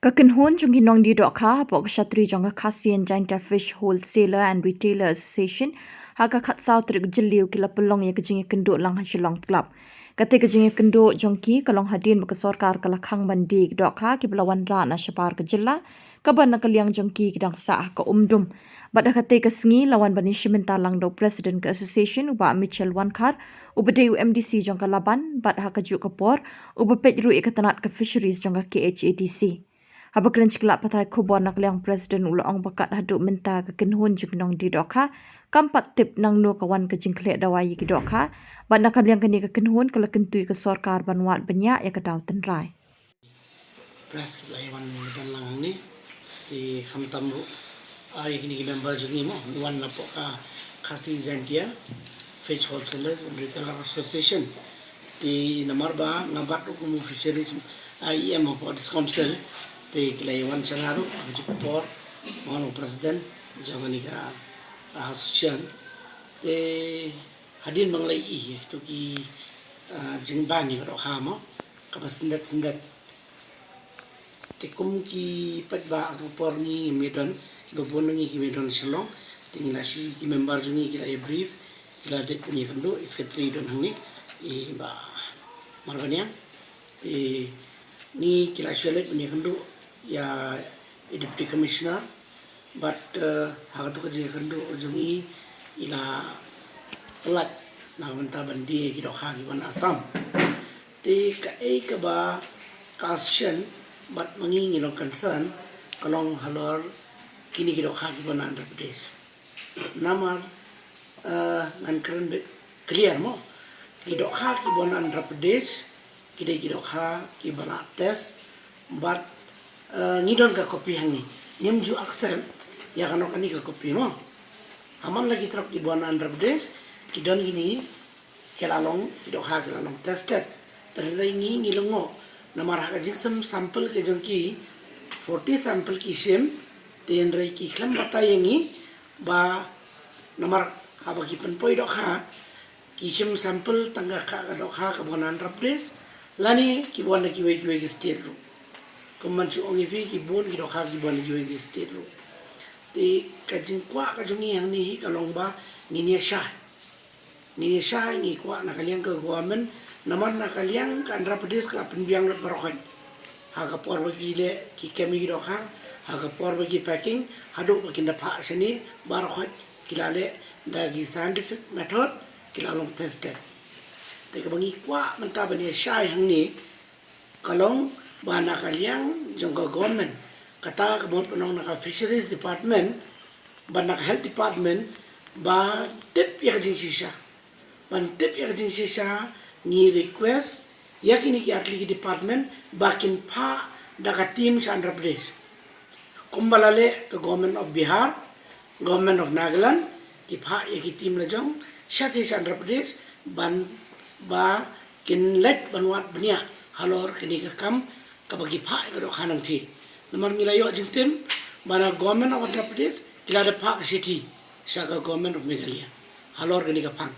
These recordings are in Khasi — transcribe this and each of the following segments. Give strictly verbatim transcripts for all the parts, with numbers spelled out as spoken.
Ka kynhun jong ki nongdie dohkha hapoh ka shatri jong ka Khasi and Jaintia Fish Wholesaler and Retailer Association ha ka khatsaw tarik Jylliew ki la pynlong ïa ka jingïakynduh lang ha Shillong Club. Kata ka jingïakynduh jong ki ka long hadien ba ka sorkar ka la khang ban die ki dohkha kiba la wanrah na shabar ka jylla, kaba na ka liang jong ki ki dang sah ha ka umdum. Bad ha kata ka sngi la wan ban ïashim bynta lang da u President ka Association, u Bah Michel Wankhar, uba dei u M D C jong ka Laban, bad ha kajuh ka por uba peit ruh ïa ka tnat ka Fisheries jong ka K H A D C. Haba kren sha ki lad pathai khubor na ka liang President u la ong ba kat haduh mynta ka kynhun jong ki nongdie dohkha kam pat tip nangno ka wan ka jingkhleh dawai ïa ki dohkha, bad na ka liang kane ka kynhun ka la kyntu ïa ka sorkar ban wad bniah ïa ka daw tynrai. Press ki la ïa wan ban lang hangne. Te khamtam ruh, ah, ïa kine ki member jong ngi mo, ngi wan napoh ka Khasi Jaintia Fish Wholesalers and Retailer Association. Te namar ba nga bat ruh kum u Fisheries, ah, E M hapoh District Council. Te ki la ïa wan sha nga ruh ha kajuh ka por, nga wan u President jong kane ka, ah, association. Te hadien ba nga la ïohi ïa kito ki, ah, jingban ïa ka dohkha mo, kaba syndet syndet. Te kum ki paidbah, ha ka por ngi ngim don, kiba bun na ngi kim don Shillong. Te ngi la shu, ki member jong ngi ki la ïa brief, ki la dei ban ïakynduh, i secretary don hangne, i Bah Marbaniang. Te ngi, ki la shu leit ban ïakynduh ïa i Deputy Commissioner, bad, eh, ha kato ka jingïakynduh jong i, i la pyllait na ka bynta ban die ki dohkha kiba na Assam. Te kaei kaba ka association bad ma ngi ngi long concern ka long halor kine ki dohkha kiba na Andhra Pradesh. Namar, eh, ngan kren beit clear mo. Ki dohkha kiba na Andhra Pradesh ki dei ki dohkha kiba la test bad, eh, ngi don ka copy hangne. Ngim ju accept ïa kano kane ka copy mo. Ha man la ki trok kiba na Andhra Pradesh ki don kine, ki la long, ki dohkha ki la long tested. Te hynrei ngi ngi lyngngoh namar ha ka jingshim sample ka jong ki, forty sample ki shim. Te hynrei ki khlem batai ïa ngi ba namar haba ki pynpoi dohkha ki shim sample tang ka, ka dohkha kaba na Andhra Pradesh lane kiba na kiwei kiwei ki state ruh. Kum ban shu ong ïa phi, ki bun ki dohkha kiba na kiwei ki state ruh. Te ka jingkwah ka jong ngi hangne hi ka long ba ngin ïa shai. Ngin ïa shai, ngi kwah na ka liang ka government, namar na ka liang ka Andhra Pradesh ka la pynbiang lut baroh khoit. Ha ka por ba ki leh, ki kem ïa ki dohkha, ha ka por ba ki packing, haduh ba kin da phah shane baroh khoit ki la leh da ki scientific method, ki la long tested. Te kaba ngi kwah mynta ban ïa shai hangne ka long ba na ka liang jong ka government, kata kaba ngi pynlong na ka Fisheries Department bad na ka Health Department, ban tip ïa ka jingshisha. Ban tip ïa ka jingshisha, ngi request ïa kine ki artylli ki department ba kin phah da ka team sha Andhra Pradesh. Kumba la leh ka Government of Bihar, Government of Nagaland, ki phah ïa ki team la jong shathie sha Andhra Pradesh ban, ba kin leit ban wad bniah halor kane ka kam kaba ki phah ïa ka dohkha nangthie. Namar ngi la ïoh jingtim ba na Government of Andhra Pradesh ki la dep phah ka shithi sha ka Government of Meghalaya halor kane ka phang.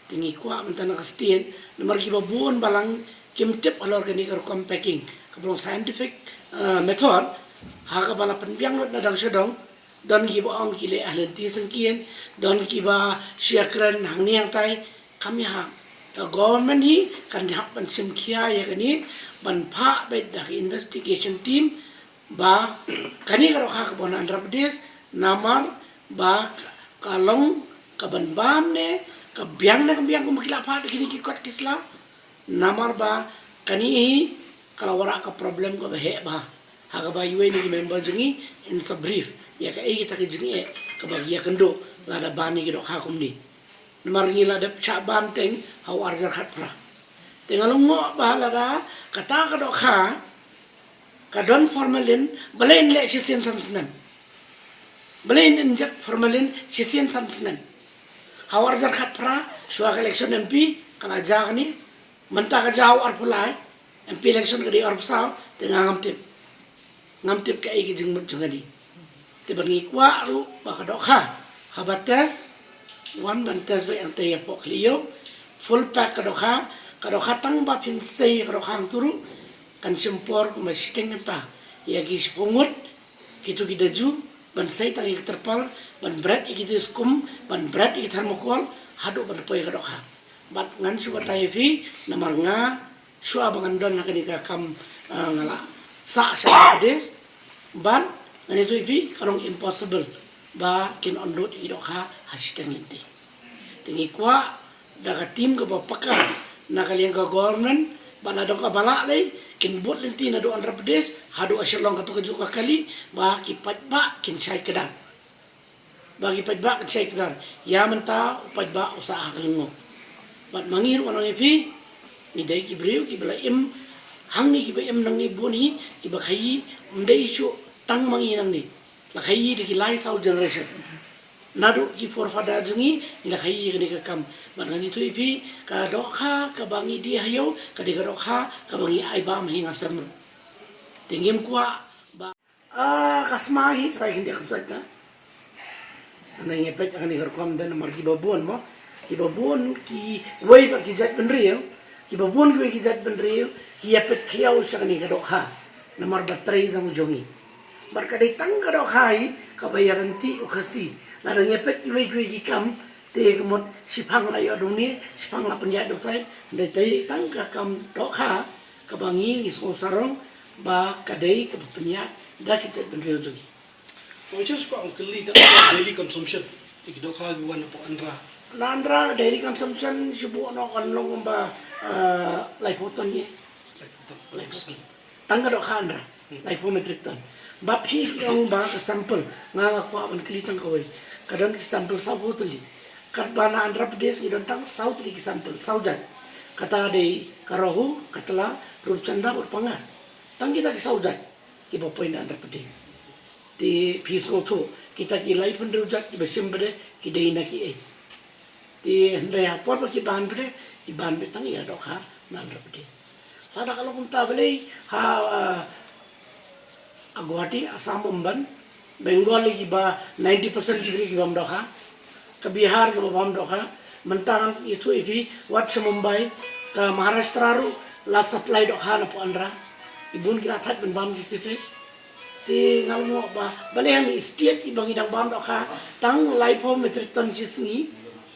Te ngi kwah mynta na ka state, namar kiba bun balang kim tip halor kane ka rukom packing kaba long scientific, eh, method, ha kaba la pynbiang lut na dong sha dong. Don kiba ong ki leh ha lynti syngkien, don kiba shu ïakren hangne hangtai. Kam ïahap. Ka government hi kan hap ban shim khia ïa kane, ban phah beit da ka investigation team ba kane ka dohkha kaba na Andhra Pradesh, namar ba ka long kaban bam ne ka biang ne kam biang kumba ki la phah da kine ki kot ki sla. Namar ba kane hi ka la wanrah ka problem kaba heh bha. Ha kaba iwei na ki member jong ngi in sa brief ïa kaei kita ki jingeh kaba ki ïakynduh lada ban ïa ki dohkha kumne. Namar ngi la dep shah ban teng ha u arhajar khatphra. Te nga lyngngoh ba lada kata ka dohkha ka don formalin, balei in leh shisien san snem? Balei in inject formalin shisien san snem? Ha u arhajar khatphra, shuwa ka election M P ka la jia kane. Mynta ka jia ha u arphew lai, M P election ka dei arphew saw, te nga ngam tip. Ngam tip kaei ka jingmut jong kane. Te bad ngi kwah ruh ba ka dohkha haba test, wan ban test beit hangtei hapoh Khlieh Ïew, full pack ka dohkha, ka dohkha tang ba phin sei ka dohkha hangto ruh kan shim por kumba shiteng kynta. Ïa ki shiphew ngut, kito ki da ju, ban sei tang ïa ka terpal, ban bret ïa kito ki skum, ban bret ïa ki thermocol, haduh ban poi ka dohkha. Bad ngan shu batai ïa phi, namar nga, shuwa ba ngan don ha kane ka kam, ah, nga la sah sha Madhya Pradesh, bad ngan ïathuh ïa phi, ka long impossible, ba kin unload ïa ki dohkha, ha shiteng lynti. Te ngi kwah, da ka team kaba paka, na ka liang ka government, bad lada ka ba lah lei, kin bud lynti naduh Andhra Pradesh, haduh ha Shillong kato kajuh ka kali, ba ki paidbah kin shai kdar. Ba ki paidbah kin shai kdar. Ïa mynta, u paidbah u sah ha ka lyngngoh. Bad ma ngi ruh ngan ong ïa phi, ngi dei ki briew, kiba la im, hangne kiba im nangne bun hi, kiba khaïi, ym dei shuh tang ma ngi nangne. La khaïi da ki lai saw generation. Naduh ki forefather jong ngi, ngi la khaïi kane ka kam. Bad ngan ïathuh ïa phi, ka dohkha kaba ngi die ha ïew, ka dei ka dohkha kaba ngi ai bam ha ïing ha sem ruh. Te ngim kwah ba, ah, ka sma hi, trai khyndiat khynsoit na. Ngi peit kane ka rukom da namar kiba bun mo. Kiba bun kiwei pat ki jait bynriew. Kiba bun kiwei ki jait bynriew, ki ïa peit khlieh sha kane ka dohkha. Namar ba trei tang jong ngi. Bad ka dei tang ka dohkha hi, kaba ïaryntih u Khasi. Lada ngi peit kiwei kiwei ki kam, te ka mut shiphang la ïoh da une, shiphang la pynïaid da utai, dei tang ka kam dohkha, kaba ngi ngi sngew sarong, ba ka dei kaba pynïaid, da ki jait bynriew jong ngi. Ong shuwa shuwa ong kylli ka daily consumption. Ki dohkha ki wan hapoh Andhra. Na Andhra daily consumption shu buh noh kan long kumba, ah, laiphew ton ïa. Laiphew ton. Laiphew ton. Tang ka dohkha Andhra. Hmm. Laiphew metric ton. Ba phi ki ong ba ka sample. Nga nga kwah ban kylli tang kawei. Ka don ki sample sawphew tylli. Katba na Andhra Pradesh ngi don tang saw tylli ki sample. Saw jait. Kata dei ka Rohu, Katla, Rupchanda, bad Pangas. Tang kita ki saw jait. Kiba poi na Andhra Pradesh. Te phi sngewthuh, kita ki laiphew hynriew jait kiba shim bad ki dei na kiei. Te hynrei ha por ba ki ban bad, ki ban bad tang ïa dohkha na Andhra Pradesh. Lada ka long kumta balei ha, ah, Guwahati, Assam, Mumbai, Bengal kiba ninety percent ki briew ki bam dohkha. Ka Bihar kaba bam dohkha. Mynta ngan ïathuh ïa phi, wat sha Mumbai, ka Maharashtra ruh la supply dohkha na poh Andhra. Ki bun ki la thait ban bam ki state. Te nga la ong ba, balei ha ngi state kiba ngi dang bam dohkha, tang laiphew metric ton shi sngi,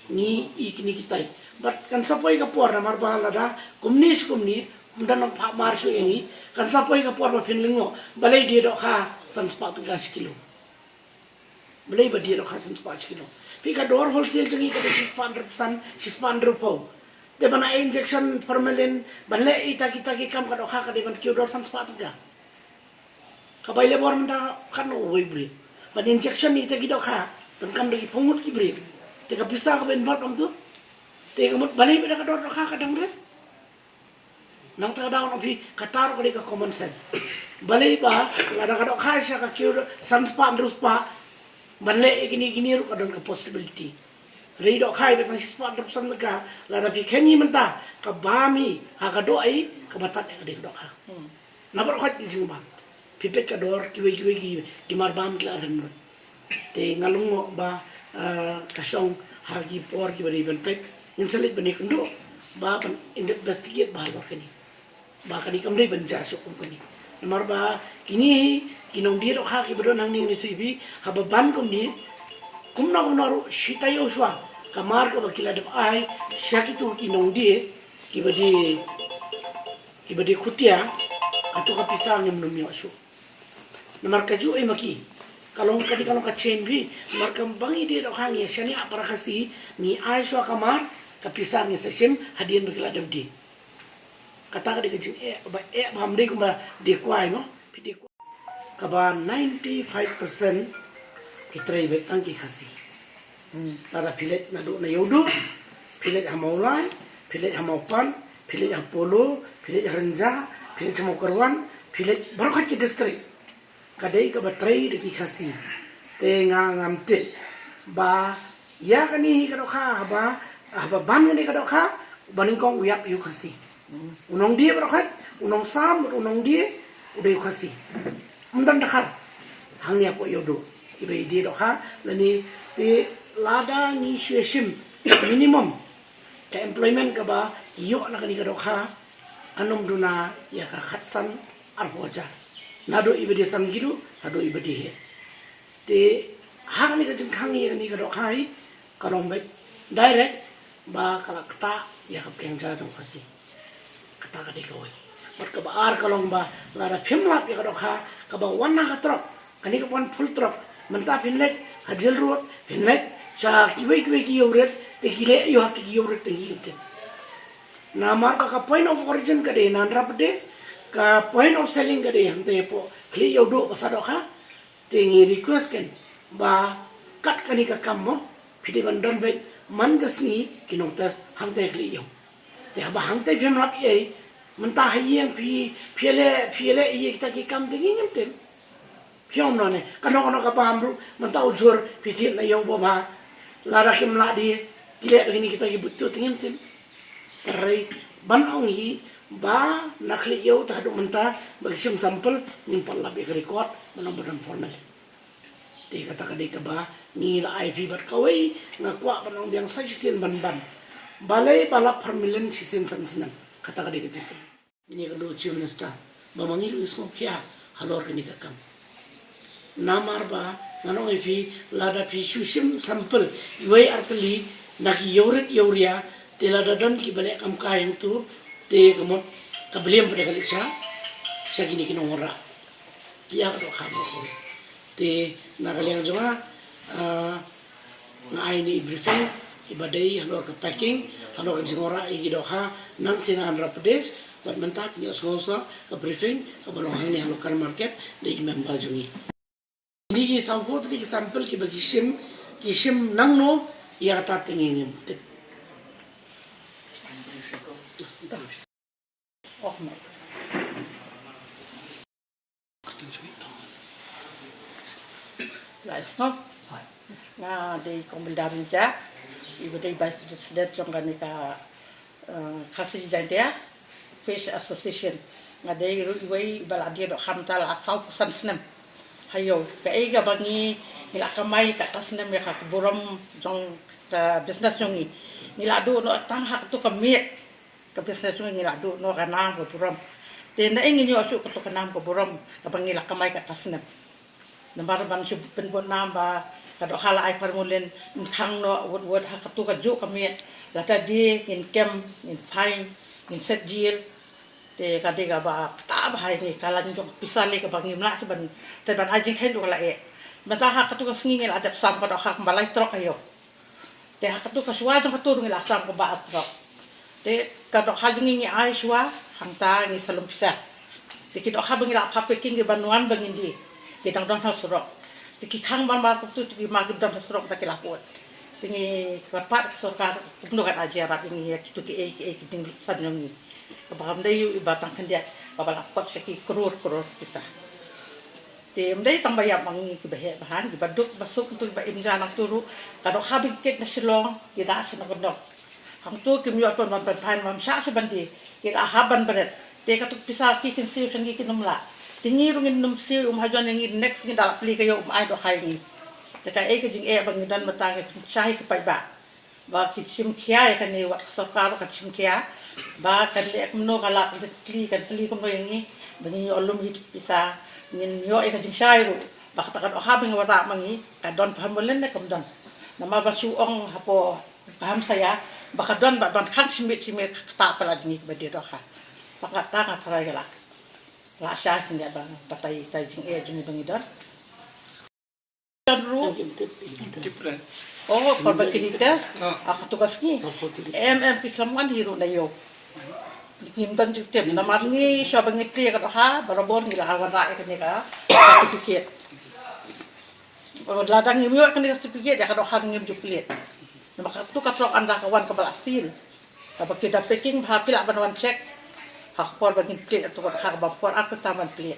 ngi i kine kitai. Bad kan sa poi ka por namar ba lada, kumne shi kumne, ym don nang phah mar shuh ïa ngi, kan sa poi ka por ba phin lyngngoh, balei die dohkha san spah tyngka shi kilo. Balei ba die dohkha san spah shi kilo. Phi ka dor wholesale jong ngi ka dei shi spah hynriewphew san, shi spah hynriewphew. Te ban ai injection formalin, ban leh ita kita ki kam ka dohkha ka dei ban kiew dor san spah tyngka. Ka bai labour mynta katno uwei briew. Ban injection ita ki dohkha, donkam da ki phew ngut ki briew. Te ka pisa kaba involve ong tu. Te ka mut balei ba da ka dor dohkha ka dang rit. Nangta ka daw na phi, kata ruh ka dei ka common sense. Balei ba, lada ka dohkha sha ka kiew san spah, hynriew spah, ban leh ïa kine kine ruh ka don ka possibility. Hynrei dohkha ïa ba tang shi spah, hynriew spah ka, lada phi khein hi mynta, ka bam hi, ha ka doh hi, kaba tad ïa ka dei ka dohkha. Hmm. Namar ka dei ka jingbam. Phi peit ka dor kiwei kiwei ki, ki mar bam ki la rem lut. Te nga la ong ba, ah, ka shong ha ki por kiba dei ban peit. Ngin sa leit ban ïakynduh ba ban investigate ba halor kane. Ba kane kam dei ban jia shuh kum kane. Namar ba kine hi ki nongdie dohkha kiba don hangne ngi shu ïa phi haba ban kumne. Kumno kumno ruh shi taïew shuwa ka mar kaba ki la dep ai sha kito ki nongdie kiba die Kiba die khutia, kato ka pisa ngim nym ïoh shuh. Namar kajuh ïa ma ki. Ka long ka dei ka long ka chain phi. Namar ka ba ngi die dohkha ngi shaniah para Khasi, ngi ai shuwa ka mar, ka pisa ngi sa shim hadien ba ki la dep die. Kata ka dei ka jingeh ba eh ba ym dei kumba die kwai mo. Phi die kwai. Kaba ninety-five percent ki trei beit tang ki Khasi. Hmm. Lada phi leit naduh na Ïewduh, phi leit ha Mawlai, phi leit ha Mawpan, phi leit ha Polo, phi leit ha Rynjah, phi leit ha Mawkyrwat, phi leit baroh kawei ki district. Ka dei kaba trei da ki Khasi. Te nga ngam tip ba ïa kane hi ka dohkha haba, haba ban kane ka dohkha, ba nyngkong u ïap ïa u Khasi. U nongdie baroh kawei, u nongsam, u nongdie, u dei u Khasi. Ym don dkhar. Hangne hapoh Ïewduh. Kiba ïadie dohkha, lane te lada ngi shu ïashim minimum ka employment kaba ïoh na kane ka dohkha, kan ym duna ïa ka khatsan arphew hajar. Naduh iba dei san kilo haduh iba dei heh. Te ha kane ka jingkhang ïa kane ka dohkha hi ka long beit direct ba ka la ktah ïa ka pliang ja jong Khasi. Kata ka dei kawei. Bad kaba ar ka long ba lada phim lap ïa ka dohkha kaba wan na ka trok, kane ka wan full trok, mynta phin leit ha Jail Road, phin leit sha kiwei kiwei ki ïewrit, te ki leh ïa ki ïewrit te ngi im te. Namar ba ka point of origin ka dei na Andhra Pradesh, ka point of selling ka dei hangta hapoh khlieh ïew duh ba sah dohkha. Te ngi request kein ba kat kane ka kam mo, phi dei ban don beit man ka sngi ki nongtest hangta khlieh ïew. Te haba hangta phim lap ei, mynta ha ïing phi, phi leh, phi leh ïa kita ki kam te ngi ngim tip. Phi ong none, kano kano ka bam ruh, mynta u jhur phi thied na ïew ba ba. Lada kim lah die, ki leh da kine kita ki butut te ngim tip. Hynrei ban ong hi ba na khlieh ïew te haduh mynta ba ki shim sample ngim pat lap ïa ka record, ban ong ba don formalin. Te kata ka dei kaba ngi la ai phi bad kawei nga kwah ban ong biang sa shisien ban ban. Balei ba lap formalin shisien san snem? Kata ka dei ka jingkylli. Ngi ka dei Chief Minister ba ma ngi ruh ngi sngewkhia halor kane ka kam. Namar ba ngan ong ïa phi lada phi shu shim sample iwei ar tylli na ki ïewrit ïewria te lada don kiba leh kam kai hangto te ka mut ka blame pat ka leit sha sha kine ki nongwanrah. Ïa ka dohkha ba kawei. Te na ka liang jong nga, ah, nga ai ïa i briefing iba dei halor ka packing, halor ka jingwanrah ïa ki dohkha nangta na Andhra Pradesh, bad mynta phin ïohsngew sa ka briefing kaba long hangne ha local market da i member jong ngi. Kine ki saw phew tylli ki sample kiba ki shim, ki shim nangno ïa kata te ngi ngim tip. Oh, no. Nga dei Kong Bilda Rynjah, iba dei Vice President jong kane ka, eh, Khasi Jaintia Fish Association. Nga dei ruh iwei iba la die dohkha mynta la saw phew san snem. Ha ïew, kaei kaba ngi, ngi la kamai kata snem ïa ka burom jong ka business jong ngi. Ngi la duh noh tang ha kato ka miet. Ka business jong ngi la duh noh ka nam ka burom. Te naei ngin ïoh shuh kato ka nam ka burom kaba ngi la kamai kata snem. Namar ban shu pynbun nam ba ka dohkha la ai formalin, ngin khang noh wut wut ha kato kajuh ka miet. Lada die ngin kem, ngin fine, ngin set jail. Te ka dei kaba ktah bha ïa ngi, ka la jong pisa lei kaba ngim lah ban, te ban ai jingkheiñ ruh ka la eh. Mynta ha kato ka sngi ngi la dep sam ka dohkha kumba lai trok ha ïew. Te ha kato ka shuwa jong kato ruh ngi la sam kumba ar trok. Te ka dohkha jong ngi ngi ai shuwa, hangta ngi sa lum pisa. Te ki dohkha ba ngi la phah packing kiban wan ba ngin die, ki dang don ha surok. Te ki khang ban bar kumto, te ki mar kim don ha surok, te ki la kut. Te ngi kyrpad ka sorkar kumno kan ai jingïarap ïa ngi ïa kito kiei kiei ki jingsan jong ngi. Kaba kam dei ïa u iba tang khyndiat kaba la kot sha ki klur klur pisa. Te ym dei tang ba ïap ma ngi kiba heh ba han, kiba duk ba suk, to kiba im ja nangto ruh. Ka dohkha ba ki kit na Shillong ki da sha Nongkyndong. Hangto kim ïoh ban ban ban phan, ym shah shuh ban die, ki da hap ban bret. Te kato ka pisa ki kin siew sha ngi kin ym lah. Te ngi ruh ngin ym siew, um hajon ïa ngi, next ngin da la plie ka ïew um ai dohkha ïa ngi. Te kaei ka jingeh ba ngi don mynta, ngi pynshai ki paidbah. Ba ki shim khia ïa kane, wat ka sorkar ruh ka shim khia ba kan leh kumno, ka lad kan plie, kan plie kumno ïa ngi ba ngin ïoh lum ïa ki pisa, ngin ïoh ïa ka jingshai ruh ba kata ka dohkha ba ngi wanrah ma ngi ka don formalin ne kam don. Namar ba shu ong hapoh ka hamsaïa ba ka don, ba don khang shimiet shimiet, ka ktah palat jong ngi kiba die dohkha. Tang kata nga tharai ka la, la shai khyndiat ba batai tai jingeh jong ngi ba ngi don. Don ruh. Different. Oh, por ba kini test. Ah. Ah, kato ka sngi. Em, em, ki khlem wan hi ruh na ïew. Ngim don jingtip. Namar ngi shuwa ba ngi plie ka dohkha, barabor ngi la wanrah ïa kane ka certificate. Oh, lada ngim ïoh ïa kane ka certificate, ïa ka dohkha ngim ju plie. Namar kato ka trok ynda ka wan kaba la seal. Kaba ki da packing bha, phi lah ban wan check ha ka por ba ngin plie, kato ka dohkha kaba ym por ar kynta ban plie.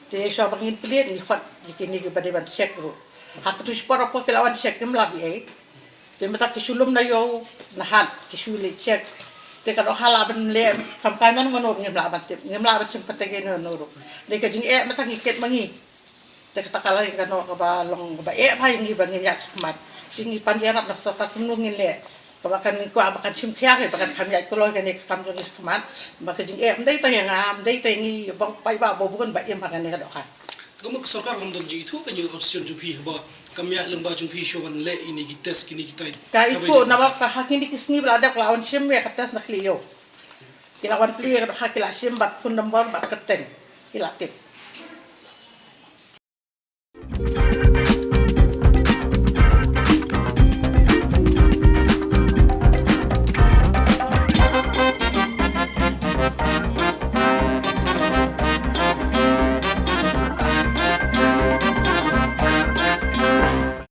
Te shuwa ba ngin plie ngi khot ïa kine kiba dei ban check ruh. Ha kato shi por ha por ki la wan check, kim lah bi ei. Te mynta ki shu lum na ïew na hat, ki shu leit check. Te ka dohkha lah ban leh kam kai mano mano, ngim lah ban tip, ngim lah ban shim kata kano kano ruh. Dei ka jingeh mynta ngi kit ma ngi. Te kata ka la ïa kano kaba long kaba eh bha ïa ngi ba ngin ïaid shakhmat. Te ngi pan ïarap na ka sorkar kumno ngin leh. Ba kan kwah ba kan shim khia, ba kan kham ïaid kloi kane ka kam jong ngi shakhmat. Ba ka jingeh ym dei tang ïa nga, ym dei tang ïa ngi, ba paidbah ba bun ba im ha kane ka dohkha. Te ka mut ka sorkar kam don jingithuh ka jingïoh option jong phi ba kam ïaid lyngba jong phi shuwa ban leh ïa kine ki test kine ki tai. Ka ithuh namar ka ha kine ki sngi ba la dep ka la wan shim ïa ka test na khlieh ïew. Ki la wan plie ïa ka dohkha, ki la shim bad phone number bad kyrteng. Ki la tip.